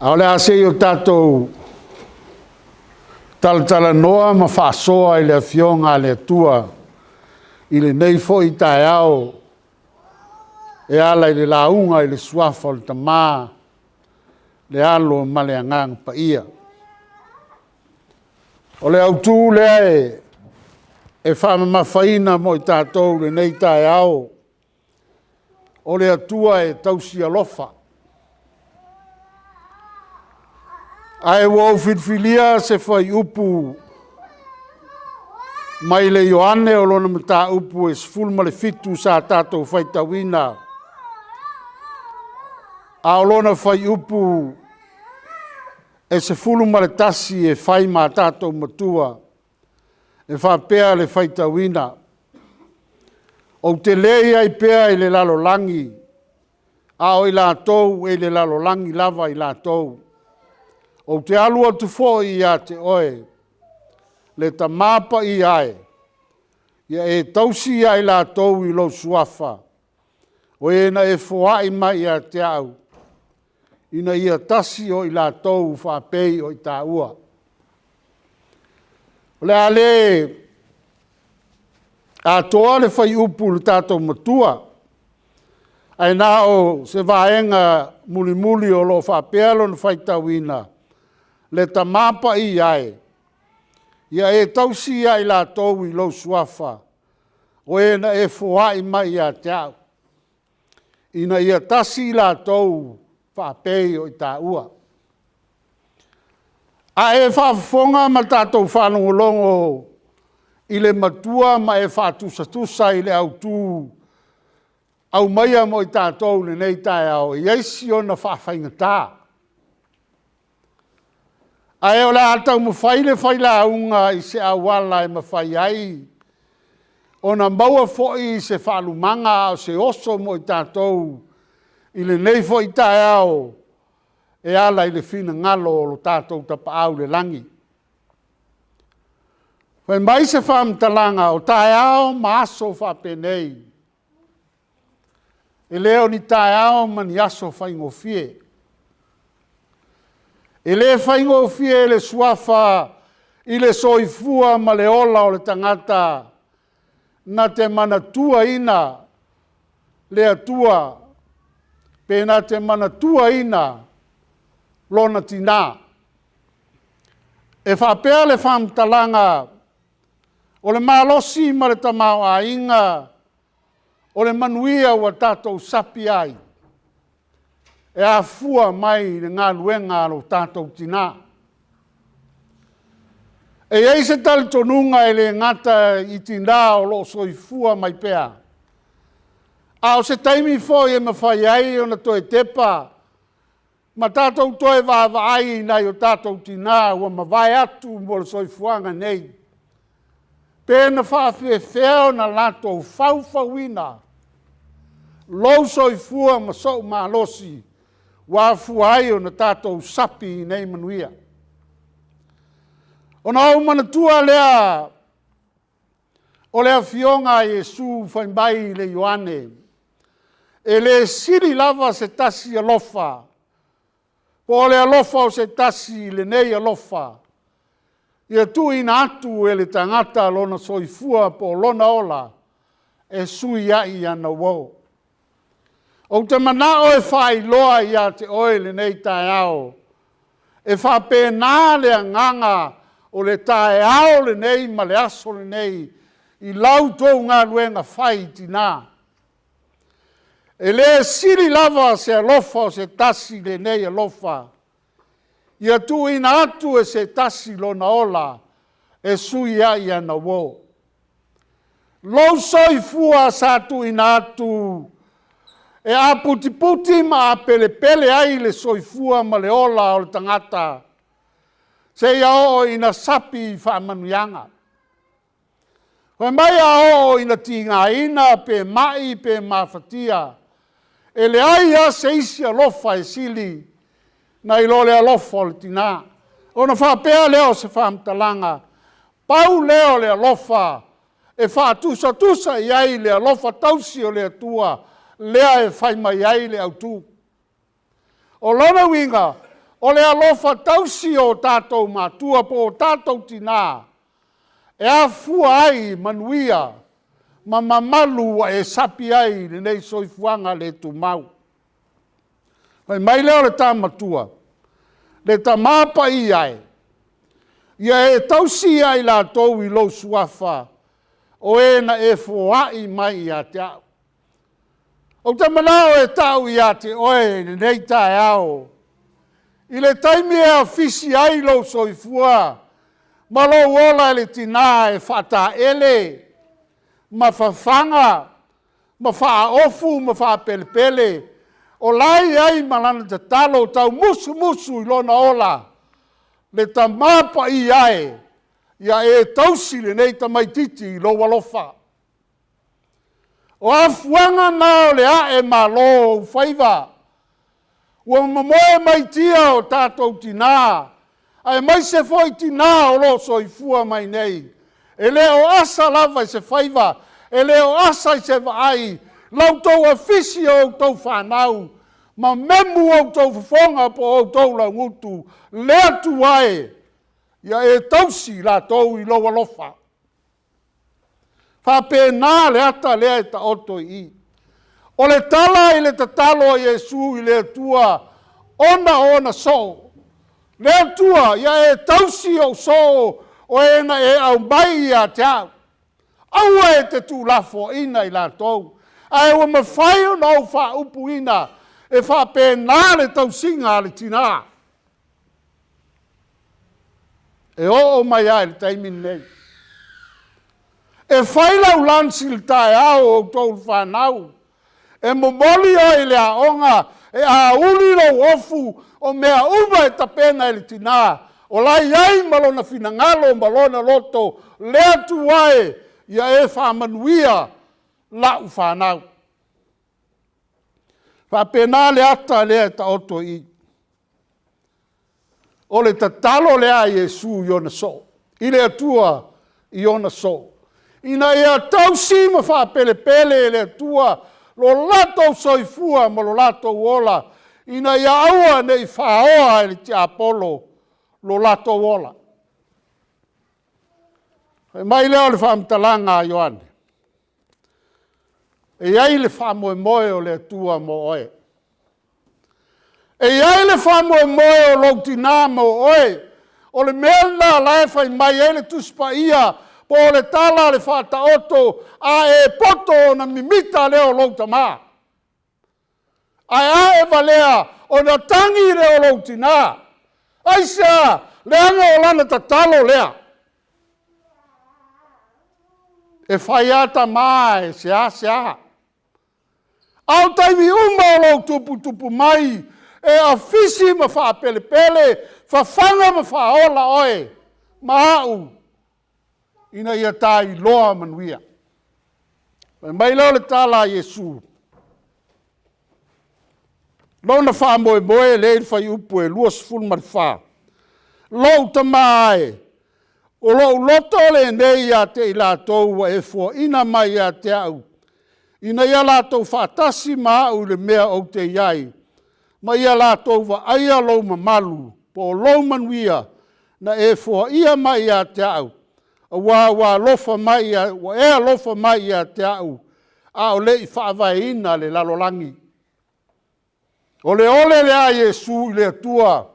A o le a se i o tatou talatalanoa ma faasoa i le Afioga a le Atua i lenei foi taeao e ala i le lauga i le Suafa o le Tama, le Alo ma le Agaga Paia. O le autu lea e faamamafaina mo i tatou i lenei taeao, o le Atua e tausi alofa. Ae ua ou filifilia se fuaiupu mai le Ioane o lona mataupu e 17 sa tatou faitauina, a o lona fuaiupu e 11 e fai ma tatou matua, e faapea le faitauina, “Ou te le i ai pea i le lalolagi, a o i latou e i le lalolagi lava i latou. Ou te alo atu foi ia te oe, le Tama Paia e, ia e tausi ia i latou i lou suafa, o e na e foai mai ia te au, ina ia tasi o i latou faapei o i taua.” O le a le atoa le fuaiupu i le tatou Matua, ae na o se vaega mulimuli o lo o faapea lona faitauina, “Le Tama Paia e, ia e tausi ia i latou i lou Suafa, o e na e foai mai ia te au, ina ia tasi i latou faapei o i taua.” A e faafofoga ma tatou faalogologo i le Matua ma e faatusatusa i le autu aumaia mo i tatou i lenei taeao, e i ai si ona faafaigata. Ae o le a taumafai le failauga i se auala e mafai ai ona maua foi se faalumaga a o se oso mo i tatou i lenei foi taeao e ala i le finagalo o lo tatou Tapaau i le Lagi. Fai mai se faamatalaga, o taeao ma aso faapenei, e le o ni taeao ma ni aso faigofie. E le faigofie le suafa i le soifua ma le ola o le tagata na te manatuaina le Atua pe na te manatuaina lona tina. E faapea le faamatalaga, o le malosi ma le tamaoaiga o le manuia ua tatou sapi ai, e afua mai i le galuega a lo tatou tina. E i ai se talitonuga e le gata i tina o lo o soifua mai pea, a o se taimi foi e mafai ai ona toe tepa ma tatou toe vaavaai i nai o tatou tina ua mavae atu mo le soifuaga nei, pe na faafefea ona latou faufauina lou soifua ma sou malosi ua afua ai ona tatou sapi i nei manuia. Ona ou manatua lea o le Afioga a Iesu fai mai i le Ioane, “E le sili lava se tasi alofa, po o le alofa o se tasi i lenei alofa, ia tuuina atu e le tagata lona soifua po o lona ola e sui ai ana uo.” Ou te manao e faailoa ia te oe i lenei taeao, e faapena le agaga o le taeao lenei ma le aso lenei i la outou galuega fai tina. E le sili lava se alofa o se tasi i lenei alofa, ia tuuina atu e se tasi lona ola e sui ai ana uo. Lou soifua sa tuuina atu e aputiputi ma apelepele ai le soifua ma le ola o le tagata seia oo ina sapi i faamanuiaga. Fai mai a oo ina tigaina pe mai pe mafatia, e leai lava se isi alofa e sili nai lo le alofa o le tina. Ona faapea lea o se faamatalaga, pau lea o le alofa e faatusatusa i ai le alofa tausi o le Atua lea e fai mai ai le autu. O lona uiga, O le alofa tausi o tatou matua po o tatou tinā e afua ai manuia ma mamalu ua e sapi ai i lenei soifuaga le tumau. Fai mai lea o le tama matua, “Le Tama Paia e, ia e tausi ia i latou i lou Suafa o e na e foai mai ia te au.” Ou te manao e tau ia te oe i lenei taeao, i le taimi e afisi ai lou soifua ma lou ola e le tina e faataele ma fafaga ma faaofu ma faapelepele, o la e i ai ma lana tatalo taumusumusu i lona ola, “Le Tama Paia e, ia e tausi lenei tamaitiiti i lou alofa.” O afuaga na o le aemalo o ou faiva, ua momoe mai tia o tatou tina, aemaise foi tina o lo o soifua mai nei, e le o asa lava i se faiva, e le o asa i se vaai la outou afisi o outou fanau ma memu outou fofoga po o outou laugutu. Le Atua e, ia e tausi i latou i lou alofa. E faapena le ata lea e taoto i i. O le tala i le tatalo a Iesu i le Atua ona o ona soo, “Le Atua, ia e tausi ou soo o e na e aumai ia te au, aua e te tuulafoaina i latou, ae ua mafai ona ou faaupuina e faapena le tausiga a le tina.” E oo mai lava i le taimi lenei. E fai lau lunch i le taeao outou le fanau, e momoli oe i le aoga, e auli lou ofu, o mea uma e tapena e le tina, o la e i ai ma lona finagalo ma lona loto, “Le Atua e, ia e faamanuia lau fanau.” E faapena le ata lea e taoto i i. O le tatalo lea a Iesu i ona soo, i le Atua i ona soo, ina ia tausi ma faapelepele e le Atua lo latou soifua ma lo latou ola, ina ia aua ne i faoa e le tiapolo lo latou ola. Fai mai lea o le faamatalaga a Ioane, e i ai le faamoemoe o le Atua mo oe. E i ai le faamoemoe o lou tina mo oe. O le mea lena o la e fai mai ai le Tusi Paia po o le tala a le Faataoto, a e poto ona mimita lea o lou tama, ae a e valea ona tagi lea o lou tina. Aisea? Leaga o lana tatalo lea. E fai lava tama ae seasea, a o taimi uma o lou tuputupu mai, e afisi ma faapelepele, fafaga ma faaola oe ma au ina ia ta iloa manuia. Fai mai lea o le tala a Iesu, lona faamoemoe lea e i le fuaiupu 24, “Lou Tama e, o lou loto lenei ia te i latou ua e foaina mai ia te au, ina ia latou faatasi ma au i le mea ou te i ai, ma ia latou vaaia lou mamalu po o lou manuia na e foaia mai ia te au, aua ua e alofa mai ia te au a o le i faavaeina le lalolagi.” O le ole lea a Iesu i le Atua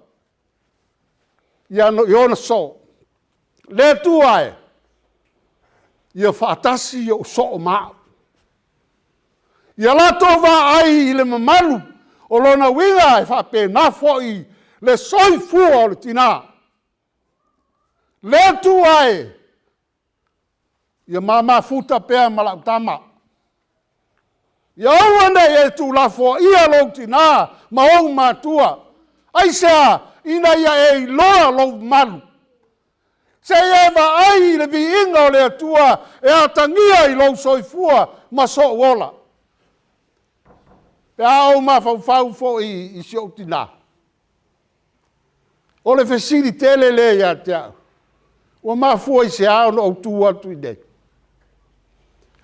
i ona soo. Le Atua e, ia faatasi ou soo ma au. Ia latou vaai i le mamalu. O lona uiga e faapena foi le soifua o le tina. Le Atua e, ia ma mafuta pea ma lau tama, ia aua ne i e tuulafoaia lou tina ma ou matua. Aisea? Ina ia e iloa lou mamalu. Se i e vaai i le viiga o le Atua e atagia i lou soifua ma sou ola. Pe a ou mafaufau foi i si ou tina, o le fesili tele lea ia te au, ua mafua i se a ona ou tu atu i inei?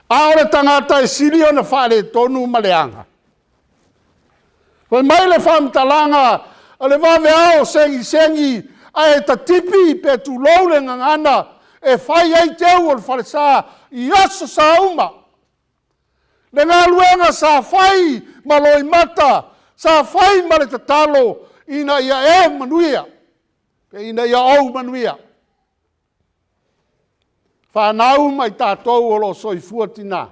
A o le tagata e sili ona faaletonu ma leaga. Fai mai le faamatalaga O le vaveao segisegi ae tatipi pe tulou le gagana e fai ai teu o le falesa i aso sa uma. Le galuega sa fai ma loimata, sa fai ma le tatalo ina ia e manuia, ina ia ou manuia. Fanau ma i tatou o lo o soifua tina,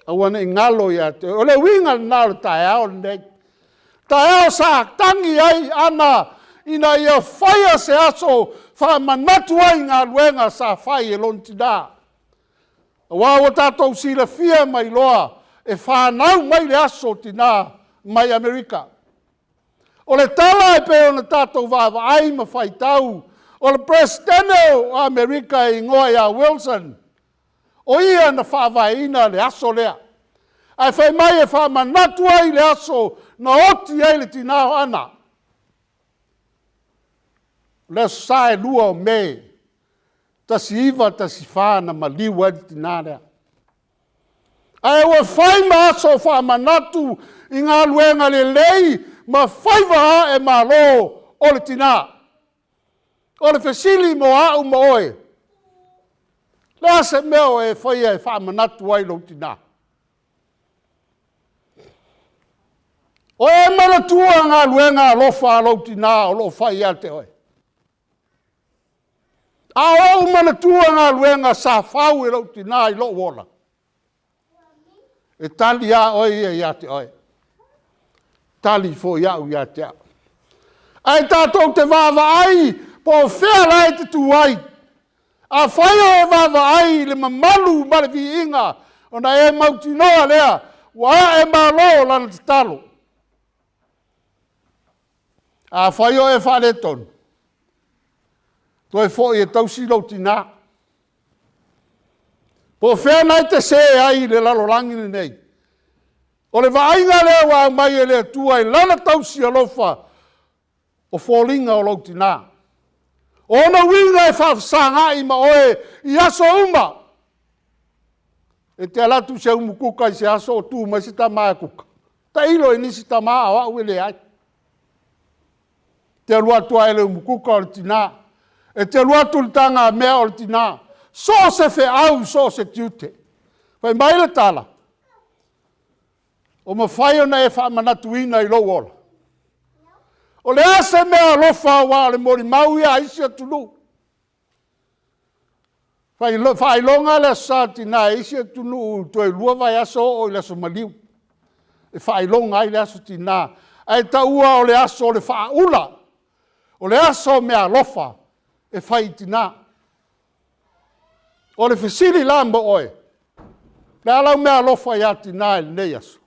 aua ne i galo ia te oe. O le uiga lena o le taeao lenei. O taeao sa tagi ai Ana ina ia faia se aso faamanatu ai galuega sa fai e lona tina. Aua ua tatou silafia ma iloa, e fanau mai le aso o tina mai Amerika. O le tala e pei ona tatou vaavaai ma faitau, o le Peresetene o Amerika e igoa ia Wilson, o ia na faavaeina le aso lea, ae fai mai e faamanatu ai le aso na oti ai le tina o Ana. O le aso Sa e 2 o Me 1914 na maliu ai le tina lea. Ae ua fai ma aso faamanatu i galuega lelei ma faiva ae malo o le tina. O le fesili mo au ma oe, o le a se mea o e faia e faamanatu ai i lou tina? O e manatua galuega alofa a lou tina o lo o fai ia te oe? A ou manatua galuega sa fau e lou tina i lou ola, e tali lava oe ia ia te oe, tali foi au ia te au. Ae tatou te vaavaai po o fea la e te tu ai. Afai o e vaavaai i le mamalu ma le viiga, ona e mautinoa lea ua aemalo lana tatalo. Afai o e faaletonu, toe foi e tausi lou tina. Po o fea lena e te se ai i le lalolagi lenei, o le vaaiga lea ua aumai e le Atua i Lana tausi alofa, o foliga o lou tina. O ona uiga e faafesagai ma oe i aso uma. E te alu atu i se umukuka i se aso o tu mai se tama e kuka. Tailo i nisi tama a o au e leai. E te alu atu lava i le umukuka o le tina, e te alu atu i le tagamea o le tina. So o se feau so o se tiute. Fai mai le tala, ua mafai ona e faamanatuina i lou ola. O le a se meaalofa aua o le molimau ia a isi atunuu. Faailoga le Aso Sa o Tina e isi atunuu toe 2 vaiaso oo i le aso maliu e faailoga ai le Aso Tina, ae taua o le aso o le faaula, o le aso o meaalofa e fai i tina. O le fesili la mo oe, o le a lau meaalofa ia tina i lenei aso?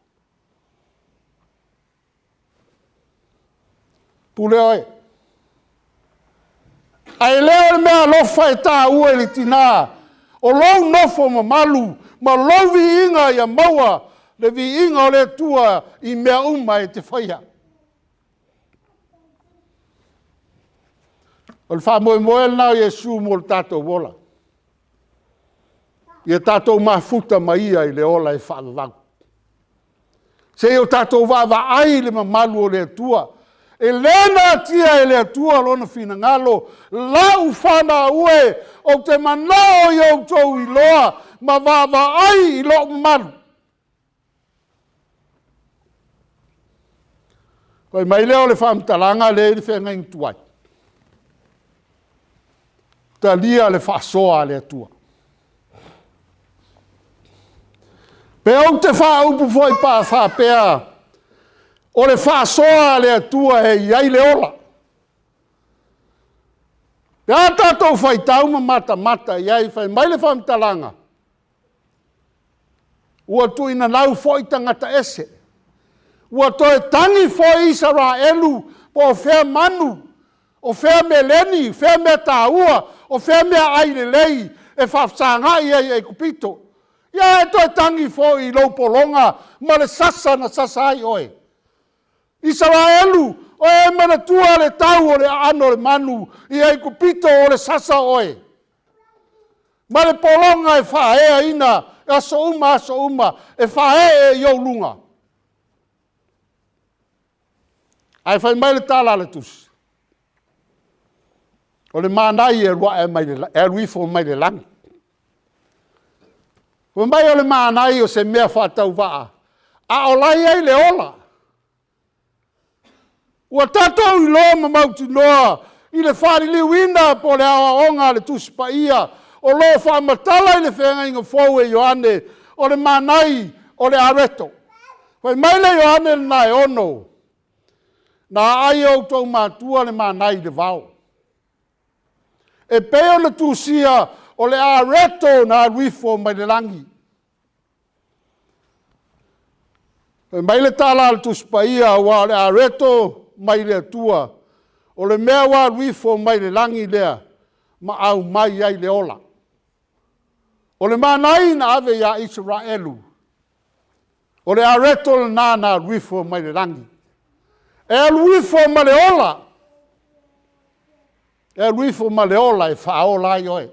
Pule oe. Ae le o le meaalofa e taua i le tina, o lou nofo mamalu ma lou viiga ia maua le viiga o le Atua i mea uma e te faia. O le faamoemoe lena o Iesu mo lo tatou ola. Ia tatou mafuta ma ia i le ola e faavavau. Se i o tatou vaavaai i le mamalu o le Atua. E le natia e le Atua lona finagalo, lau fanau e, ou te manao ia outou iloa ma vaavaai i lou mamalu. Fai mai lea o le faamatalaga lea e i ai le feagaiga tuai, talia le faasoa a le Atua. Pe ou te faaupu foi pe a faapea, o le faasoa a le Atua e i ai le ola. Pe a tatou faitau ma matamata i ai fai mai le faamatalaga, ua tuuina foi tagata ese, ua toe tagi foi Isaraelu po o fea manu, o fea meleni, o fea meataua, o fea meaai lelei e faafesagai ai i Aikupito. Ia e toe tagi foi i lou pologa ma le sasa na sasa ai oe. Isaraelu, o e manatua le tau o le aano o le manu i Aikupito o le sasa o oe, ma le pologa e faaeaina aso uma aso uma, e faaee i ou luga. Ae fai mai le tala a le tusi, o le manai e alu ae mai le, e alu ifo mai le lagi. Fai mai o le manai o se mea faatauvaa, a o la e i ai le ola. Ua tatou iloa ma mautinoa i le faaliliuina po o le aoaoga a le Tusi Paia o lo o faamatala i le Feagaiga Fou e Ioane, o le manai o le areto. Fai mai le Ioane lena e 6, “Na aai e outou matua le mana i le vao. E pei ona tusia, o le areto na alu ifo mai le lagi.” Fai mai le tala a le Tusi Paia, aua o le areto mai le Atua, o le mea ua alu ifo mai le lagi lea ma aumai ai le ola. O le manai na ave ia Isaraelu, o le areto lena na alu ifo mai le lagi. E alu ifo ma le ola, e alu ifo ma le ola e faaola ai oe,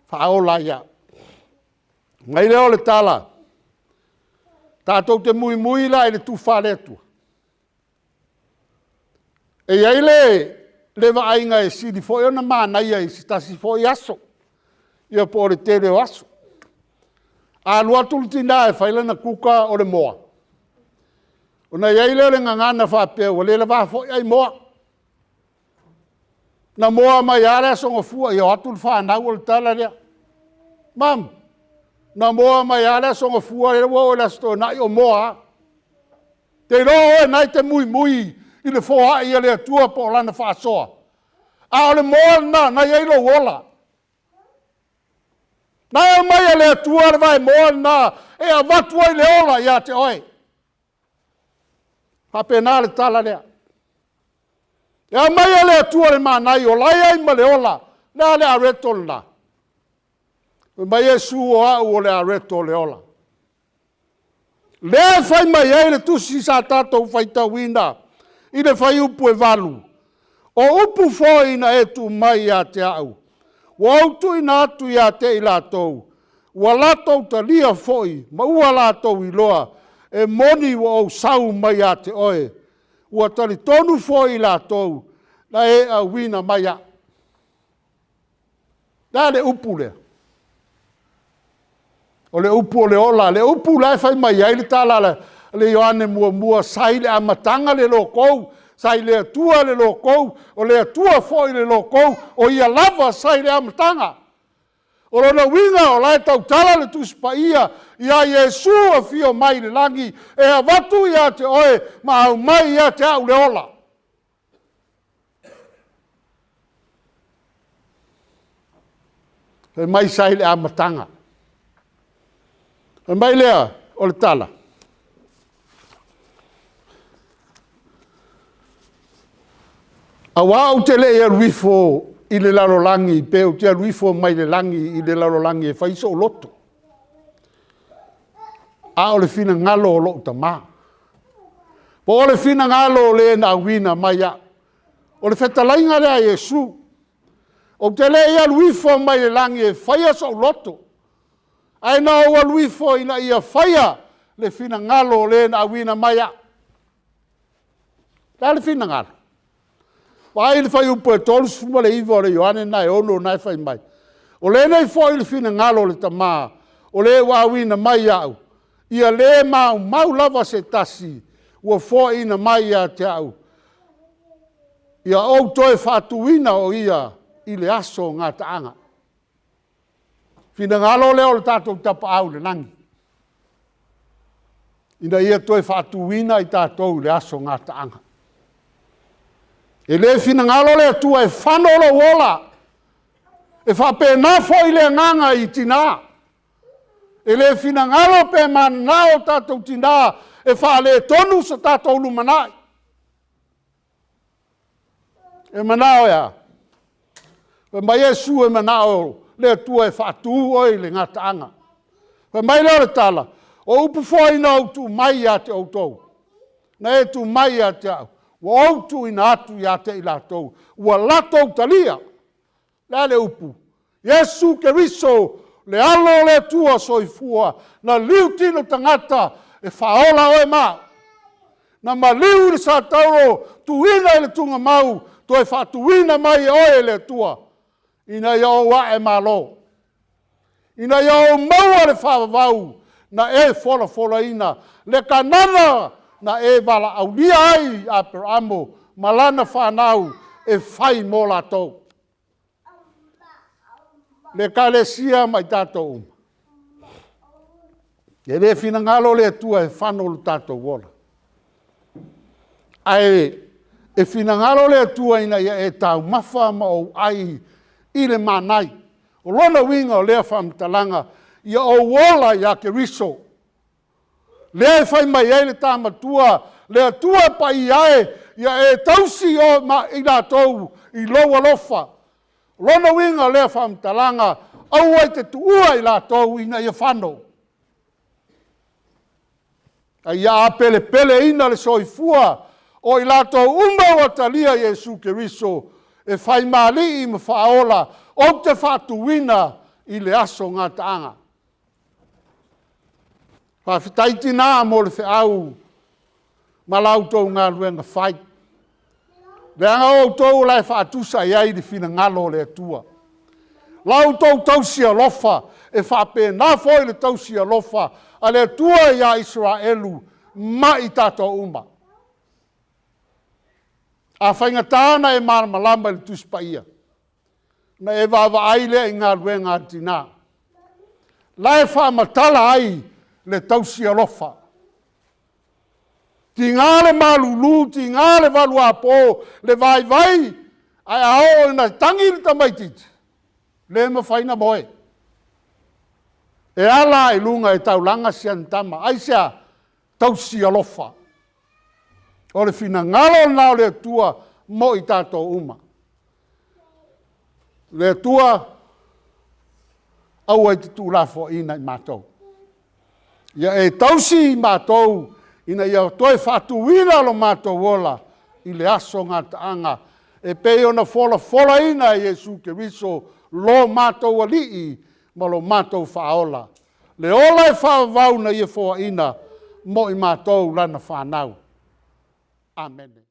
faaola ai au. Fai mai lea o le tala, tatou te muimui la i le tufa a le Atua? E i ai le vaaiga e sili foi ona manaia i se tasi foi aso, ia po o le tele o aso. A alu atu le tina e fai lana kuka o le moa, ona i ai lea o le gagana faapea, ua le lava foi ai moa. Na moa mai lava le Aso Gafua, ia o atu le fanau o le tala lea. Mum, na moa mai lava le Aso Gafua lea ua oo i le Aso Toonai o moa lava. Ou te iloa o oe o lena e te muimui i le foai a le Atua po o Lana faasoa, a o le moa lena o lena e i ai lou ola. O lena e aumai e le Atua le vaemoa lena e avatu ai le ola ia te oe. E faapena le tala lea. E aumai e le Atua le manai o la e i ai ma le ola. O le a le areto lena? Fai mai Iesu, o au o le areto o le ola. Lea e fai mai ai le tusi sa tatou faitauina i le fuaiupu 8, “O upu foi na e tuu mai ia te au, ua ou tuuina atu ia te i latou, ua latou talia foi ma ua latou iloa, e moni ua ou sau mai ia te oe, ua talitonu foi i latou na e auina mai au.” O le a le upu lea? O le upu o le ola, le upu la e fai mai ai le tala a le Ioane Muamua, sa i le amataga le Logou, sa i le Atua le Logou, o le Atua foi le Logou, o Ia lava sa i le amataga. O lona uiga o la e tautala le Tusi Paia ia Iesu afio mai i le lagi e avatu ia te oe ma aumai ia te au le ola. Fai mai sa i le amataga. Fai mai lea o le tala, aua ou te le i alu ifo i le lalolagi pe ou te alu ifo mai le lagi i le lalolagi e fai sou loto, a o le finagalo o lou Tama. Po o le finagalo o le na auina mai au. O le fetalaiga lea a Iesu. Ou te le i alu ifo mai le lagi e faia sou loto, ae na ou alu ifo ina ia faia le finagalo o le na auina mai au. O le a le finagalo? Vaai i le fuaiupu 39 o le Ioane lena e 6 na e fai mai, “O lenei foi le finagalo o le Tama, o le ua auina mai au, ia le maumau lava se tasi ua foaina mai ia te au, ia ou toe faatuina o ia i le aso gataaga.” O le finagalo lea o le tatou Tapaau i le lagi, ina ia toe faatuina i tatou i le aso gataaga. E le finagalo le Atua e fano lou ola. E faapena foi le agaga i tina. E le finagalo pe mananao o tatou tina e faaletonu so tatou lumanai. E manao e a? Fai mai Iesu e manao le Atua e faatu oe i le gataaga. Fai mai lea o le tala, o upu foi na ou tuu mai ia te outou, na e tuu mai ia te au, ua ou tuuina atu ia te i latou, ua latou talia. O le a le upu? Iesu Keriso le Alo o le Atua soifua, na liutino tagata e faaola oe ma au. Na maliu i le satauro, tuuina i le tuugamau, toe faatuina mai e oe le Atua, ina ia ou ae malo, ina ia ou maua le faavavau na e folafolaina, le Kanana na e valaaulia ai Aperamo ma lana fanau e fai mo latou. Le Ekalesia ma i tatou uma, e le finagalo le Atua e fano lo tatou ola, ae e finagalo le Atua ina ia e taumafa ma ou ai i le manai. O lona uiga o lea faamatalaga, ia ou ola ia Keriso, lea e fai mai ai le ta matua, le Atua Paia e, ia e tausi i latou i lou alofa. O lona uiga o lea faamatalaga, aua e te tuua i latou ina ia fano, a ia apelepeleina le soifua o i latou uma ua talia Iesu Keriso e fai ma Alii ma Faaola, ou te faatuina i le aso gataaga. Faafetai tina mo le feau ma la outou galuega fai, leaga o outou o le a faatusa i ai le finagalo o le Atua. La outou tausi alofa, e faapena foi le tausi alofa a le Atua ia Isaraelu ma i tatou uma. A faigata ona e malamalama i le Tusi Paia, ona e vaavaai lea i galuega a le tina, la e faamatala ai le tausi alofa. Tiga le malulu, tiga le valuapo le vaivai, ae a oo ina tagi le tamaitiiti, le mafai ona moe. E ala lava i luga e taulaga si ana tama. Aisea? Tausi alofa. O le finagalo lena o le Atua mo i tatou uma. Le Atua, aua e te tuulafoaiina i matou. Ia e tausi i matou ina ia toe faatuina lo matou ola i le aso gataaga e pei ona folafolaina e Iesu Keriso lo matou Alii ma lo matou Faaola, le ola e faavavau na Ia foaina mo i matou lana fanau. Amene.